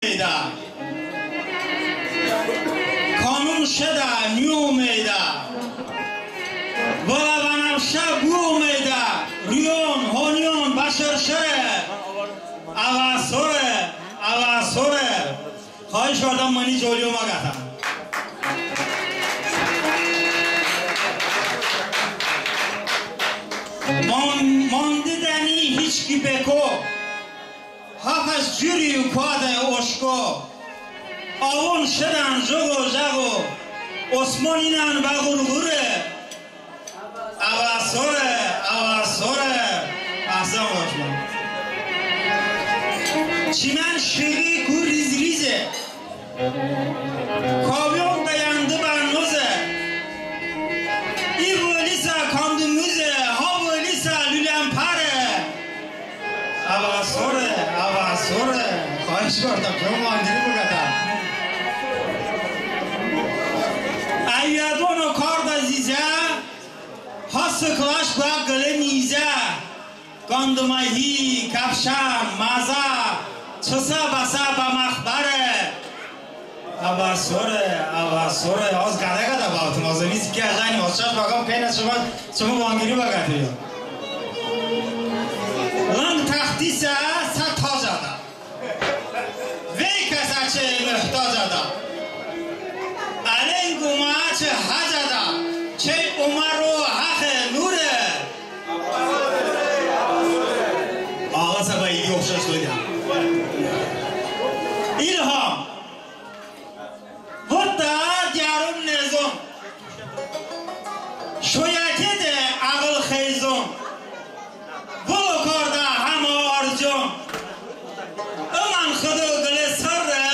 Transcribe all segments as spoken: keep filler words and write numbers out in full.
omeydə. Kanun şedə, niyo omeydə. Vılə bənəvşə bu omeydə. Ruyon, honiyon bə şırşıre. Əvəsore, əvəsore. Xahiş kardəm, mıni coliyo məqətən. Man-, mandedəni hiç ki beko. Həfəs curi koədə oşko. Əvon şedən jıqo-jəqo. Osmoninən bə ğurğure. Əvəsore, əvəsore. Əhsən, boşmə. Çimən şığiku riz-rize. Kavyon dəyəndı bə noze. İ volisə kandı muze, ha volisə lulən pare. Əvəsore, əvəsore. Xahiş kardəm, çəmə bangiri bıqətən. Əyyədono kardə zizə, ha sıklaş bə qılə nizə. Qandıməhi, kəvşən, məzə, çısə bəsə bə məxbəre. Əvəsore, əvəsore. Az qədə-qədə bıvotım, az ımi sikkə əcəni, az çəş bəqəm peynə çımı, çımı bangiri bəqəte. Lınq təxtisə sə tacədə. Vey kəsə çı möhtacədə. Ələnq omə çı həcədə. Çəy omə ro həxe nure. Ağısə bə idi oxşaş doydə. İlham. Votdə diyəron nezon. Şoyə tedə əğıl xeyzon. Volo kardə həmə arziyon. Imən Xıdo qılə sırre.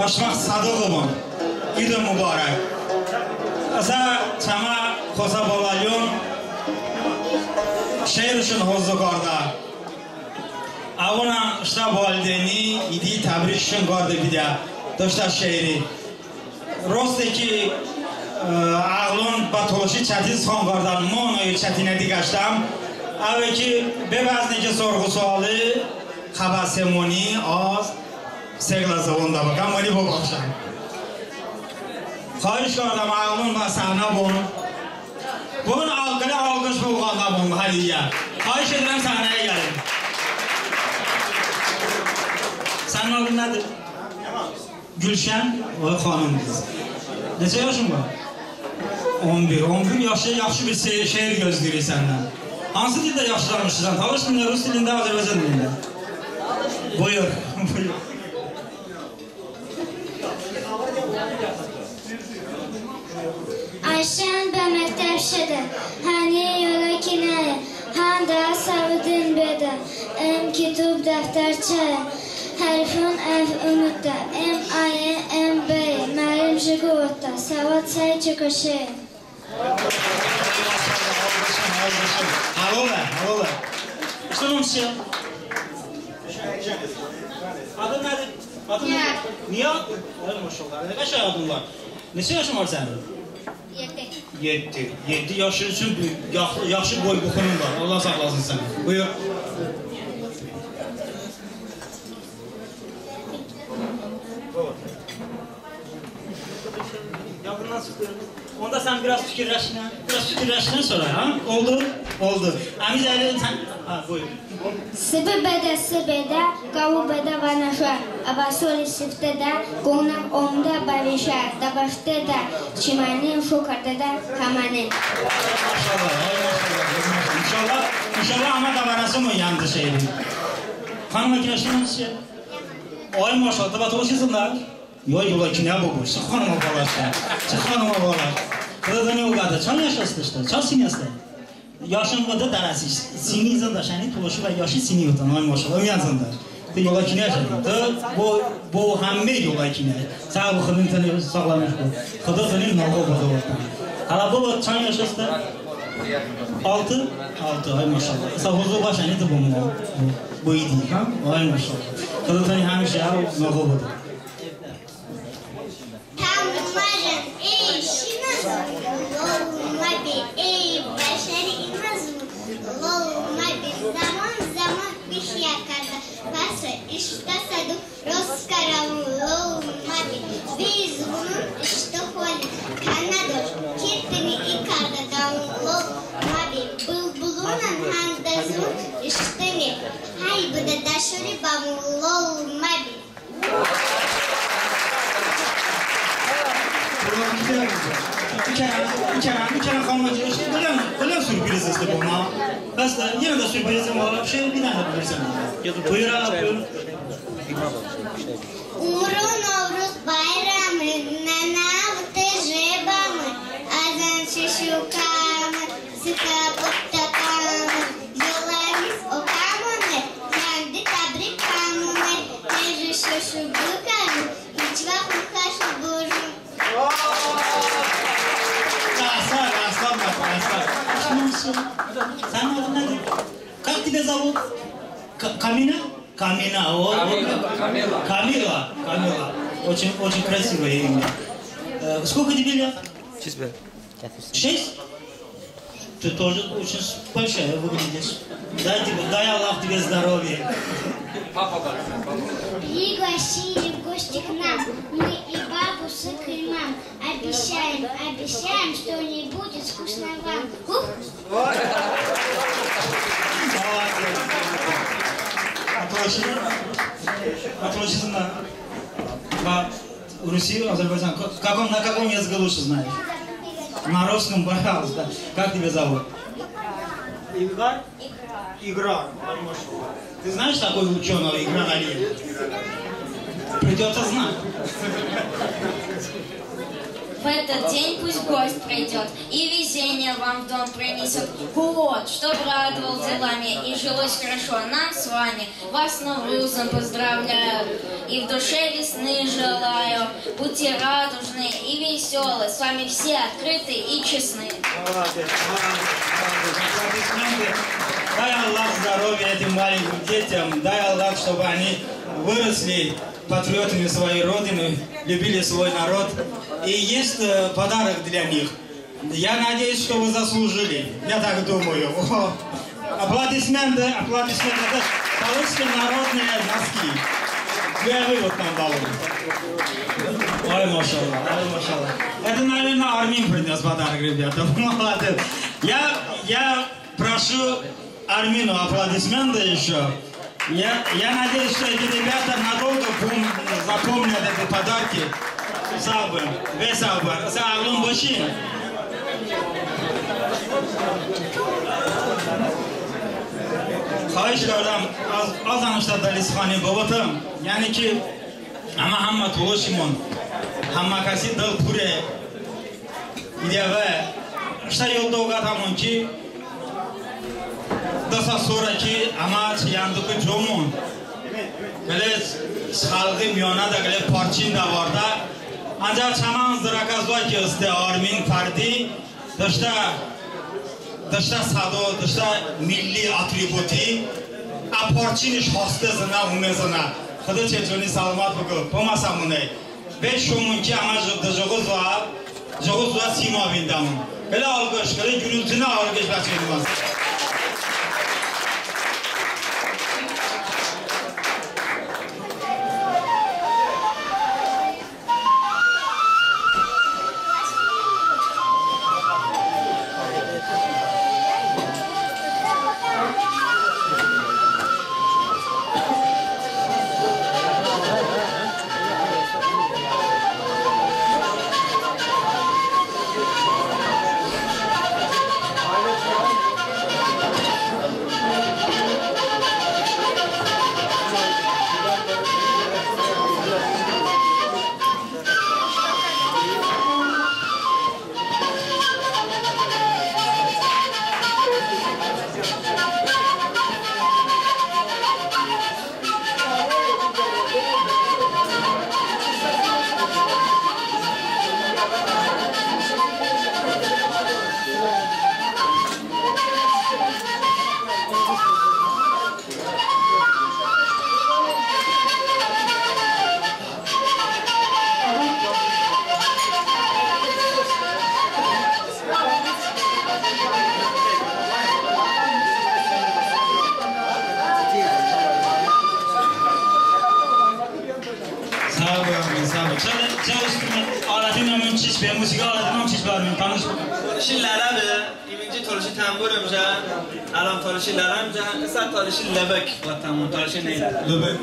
Bəşmə sədoğ bıbən. İdo mubarək. Isə çəmə xosə balaliyon şeirışon hozı kardə. Əvonən ıştə valideyni idi təbrikışon kardə pidə, doştə şeiri. Roste ki, ə, əğlon bə tolışi çətin sıxan kardən, mı noyo çətinəti kəşdəm. Əve ki, be bəzne ki sorğu-suali, xəbə semoni, az se qılə zıvonədə bıkəm, mıni bıbaxşən. Xahiş kardəm, əğlon bə səhnə bon. Bıvon al-, qılə alqış bıvon, bıvon, həliyə. Xahiş edirəm, səhnəyə gəlin. Sənin adın nədir? Gülşən, oy xanım qız. Neçə yaşın var? On bir. On bir yaşlı, yaxşı bir se-, şeir gözləyir səndən. Hansı dildə yaxşı danışırsan? Talış dilində, rus dilində, Azərbaycan dilində? Buyur, buyur. Ayşən bə məktəb şedə, həni yolə kinəye, handə səvodin bedə, em kitob dəftərçəye, hərfon əv umutdə, em əye, em bəye, məllim jıqo votdə, səvod səy çoko şeye. Halole, halole. Şunun şey. Adın nədir? Adın nədir? Nihat. Nihat? Ay, maşallah. Nə qəşəng adın var. Neçə yaşın var sənin? Yeddi. Yeddi. Yeddi yaşın üçün bir yax-, yaxşı boy buxunun var. Allah saxlasın səni. Buyur. Yaxından çıx. Onda sən biraz fikirləşinən, biraz fikirləşinən sonra, ha? Oldu? Oldu. Əmiz əli sən, ha, buyur. Sıbi bedə, sı bedə, qavu bedə vənəşə, əvəsori sıftədə, qonəğ omedə bə veşə, dəbəştedə çimənin, şo kardədə həmənin. Maşallah, ay maşallah, ay maşallah. İnşallah, inşallah, əmə dəbərəsi mı yandı şeydi. Xanım, ki yaşın neçə? Ay maşallah, tı bə tolışi zındəş? Yox, yolə kinə bıbu, çıx xanımə balaş. Çıx xanımə balaş. Bıdə dınyo qədə, çan yaş heste ıştə, çan sini heste? Yaşın bıdə dərəsi, sini zındəş, yəni tolışi bə yaşi sini votən, ay maşallah, ımiyən zındəş. Tı yolə kinə şəni, tı bo, bo həmmə yolə kinə. Sə bı Xıdo tını sağlamış bıbu. Xıdo tını noğo bıdə votən. Hələ bıbu, çan yaş heste? Altı? Altı, ay maşallah. Isə hozı baş, yəni tı bo, bo idi, ha? Ay maşallah. Xıdo tını həmişə noğo bıdə. Tolımə jən, ey şinə zıvon, lolımə be, ey bəşəri inə zıvon, lolımə be, zəmon, zəmon peşiyə kardə, bəs Iştə sədo rost karəmon, lol məbi. Vey zıvonım ıştə holi. Kənə doş, ki tıni i kardə dəmon, lol məbi. Bılbılonən həndə zıvon ıştəni. Həy bıdə dəşori bəmon, lol məbi. Buyurun, iki dənə, iki dənə, iki dənə, iki dənə xanım, işte, qıləyən, qıləyən sürpriz istəyirəm, ha. Bəs də, yenə də sürprizim var, şey, bir dənə də bilirsən. Buyur, buyur. Umru Novruz bayramı, nənə votə jıqo bəmı, əzən şışu kamı, sıxə bıtə kamı, jıqo lənis o kamı, yəndı təbrik kamı, tejı şışu bıkəmı, hiç vaxt mıxəşu bıjım. Aslan, aslan, aslan. Sən adın nədir? Как тебя зовут? Ka-, Kamina? Камина, о, Камила, о, Камила. Камила, Камила. Очень, очень красивое имя. Э, сколько тебе лет? Шесть. Шесть? Ты тоже очень с-, большая выглядишь. Дай тебе, дай Аллах тебе здоровья. Пригласили в гости к нам, мы и бабушек, и мам. Обещаем, обещаем, что не будет скучно вам. Ух! Молодец. Отлично. Отлично. Ба, Руси, Азербайджан. Ка-, каком, на каком языке лучше знаешь? На русском, пожалуйста. Как тебя зовут? Игра? Игра. Ты знаешь такого учёного Игра Алиева? Придётся знать. В этот день пусть гость придёт и везение вам в дом принесёт. Год, чтоб радовал делами и жилось хорошо нам с вами. Вас с Наврузом поздравляю и в душе весны желаю. Будьте радужны и весёлы, с вами все открыты и честны. Молодец, молодец, молодец. Аплодисменты. Дай Аллах здоровья этим маленьким детям. Дай Аллах, чтобы они выросли патриотами своей Родины, любили свой народ. И есть, э, подарок для них. Я надеюсь, что вы заслужили. Я так думаю. О, аплодисменты, аплодисменты. Это калужские народные носки. Для вывод нам баллон. Ой, машалла, ой, машалла. Это, наверное, Армин принёс подарок, ребята. Молодец. Я, я прошу Армину аплодисменты ещё. Я, я надеюсь, что эти ребята надолго пом-, запомнят эти подарки. Сау бен, весəy bıbən, sağ olun, boşun. Xahiş kardəm, az, az ənə ıştə dəlısxani bıvotım. Yəni ki, əmə həmmə tolışimon, həmmə kəsi dıl pure. İdəvə, ıştə yolda oqətəmon ki, dı sa sonra ki, əmə çı yəndıku comon qılə xəlği miyonədə qılə parçin dəvardə. Ancaq çəmən zırəkə zoə ki heste Armin Fərdi, dıştə, dıştə sədo, dıştə milli atributi, ə parçiniş hastezınə, umezınə. Xıdo çəy coni səlomət bıko, bıməsəmonəy. Ve şımon ki, əmə jı-, dı jıqo zoə, jıqo zoə sima vindəmon. Qılə alqış, qılə gürultunə alqış bə çəy nıməz. Səbır, səbır. Çəl, çəl üstünə alətin əmın çiç be, musiqi alətin əmın çiç be, tanış bıkən. Tolışi lələ be, iminci tolışi tənbur əmcə, ələn tolışi lələ əmcə, ısə tolışi ləbək, votəmon tolışi ne. Ləbək.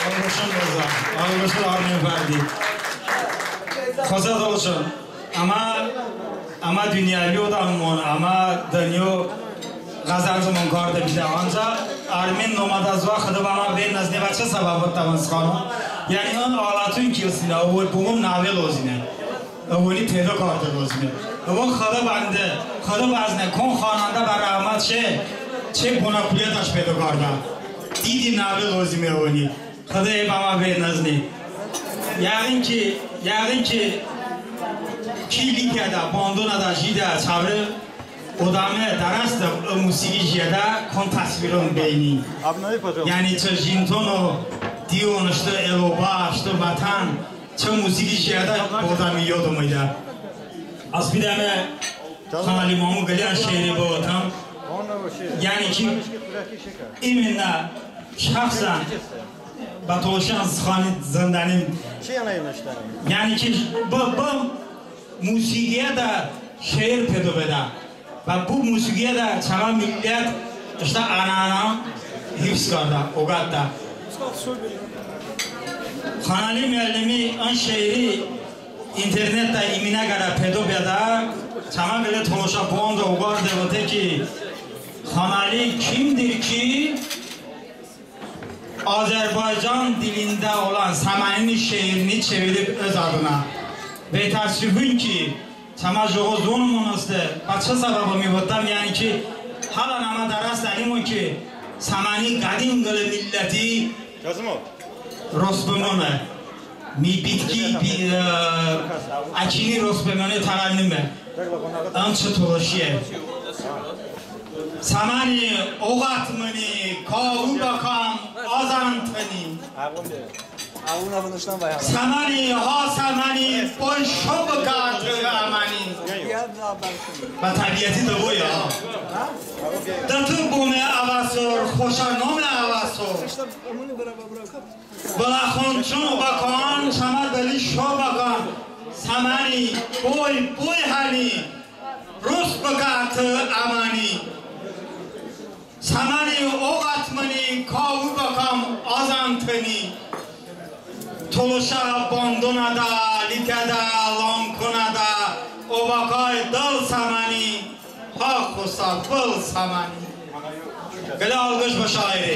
Alğışon bızə, alğışon Armen Fərdi. Xosə tolışon. Əmə, əmə dınyoəvi odəmimon, əmə dınyo ğəzəndəmon kardə bıdə. Əncəx Armen nomədə zoə Xıdo bəmə vednəzne, bə çı səbəb votdəmon sıxanon. Yəni ın alətın ki hestinə, əvoni bəvon nəve lozime. Əvoni pedo karde lozime. Əvon Xıdo bəndə, Xıdo bəzne, kon xanəndə bə rəhmət şe, çe bonə kulətəş pedo kardə. Didi nəve lozime əvoni. Xıdo bəmə vednəzne. Yəğin ki, yəğin ki, ki lipyədə, bandonədə jiyedə, çəvre odəme dərəsdə, ı musiqi jiyədə kon təsviron beyni. Yəni çı jintono, diyon, ıştı el-oba, ıştı vətən, çı musiqi jiyədə odəmi yod omeydə. Az bıdəme Xanəli mamu qıləyən şeiri bıvotəm. Yəni ki, iminə şəxsən bə tolışon sıxani zındənim. Yəni ki, bı, bı musiqiyədə şeir pedo bedə. Və bı musiqiyədə çəmə millət ıştə ənənə hifz kardə, oqətdə. Xanəli mıəllimi ın şeiri internetədə iminə qərə pedo bedə, çəmə qılə tolışə bondə oqarde, vote ki, Xanəli kimdir ki, Azərbaycan dilində olan Səməninin şeirini çevirib öz adına. Və təəssüfün ki, çəmə jıqo zonomon heste, bə çı səbəbə mı votdəm, yəni ki, hələn əmə dərəsdənimon ki, Səməni qədim qılə milləti rosbemone. Mi bitki, bi-, e, əkini rosbemone tərənnime. Ən çı tolışiye. Səməni oqət mıni, kavu bəkam, azən tıni. Səməni, ha səməni, boy şo bıkə tı əməni. Bə təbiəti de boy ha. De tı bome əvəsor, xoşə nome əvəsor. Bıləxon çun bıkən, çəmə dıli şo bıkən. Səməni, boy, boy həni, rus bıkə tı əməni. Səməni, oqət mıni, kavı bəkam azən tıni. Tolışə bandonədə, likədə, lankonədə, obəkəy dıl səməni, ha xosə bıl səməni. Qılə alqış bə şairi.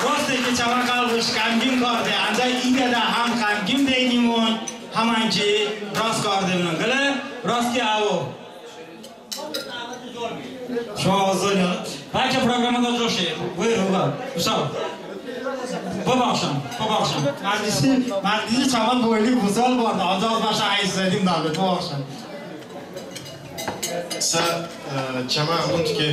Roste ki, çəmə qəlbış ğəmgin karde, əncəx i dədə həm ğəmgin beydimon, həmən ki rast kardemon. Qılə rast ki əvo. Şımə vəzon ya. Bəlkə proqramıdə coşe. Buyurun, buyurun. Sağ ol. Bıbaxşən, bıbaxşən. Məclisi, məclisi çəmə boyli buzal vardı. Ancaq az bəşə əy istədim dəbet. Bıbaxşən. Sə, e, çəmə ımon ki,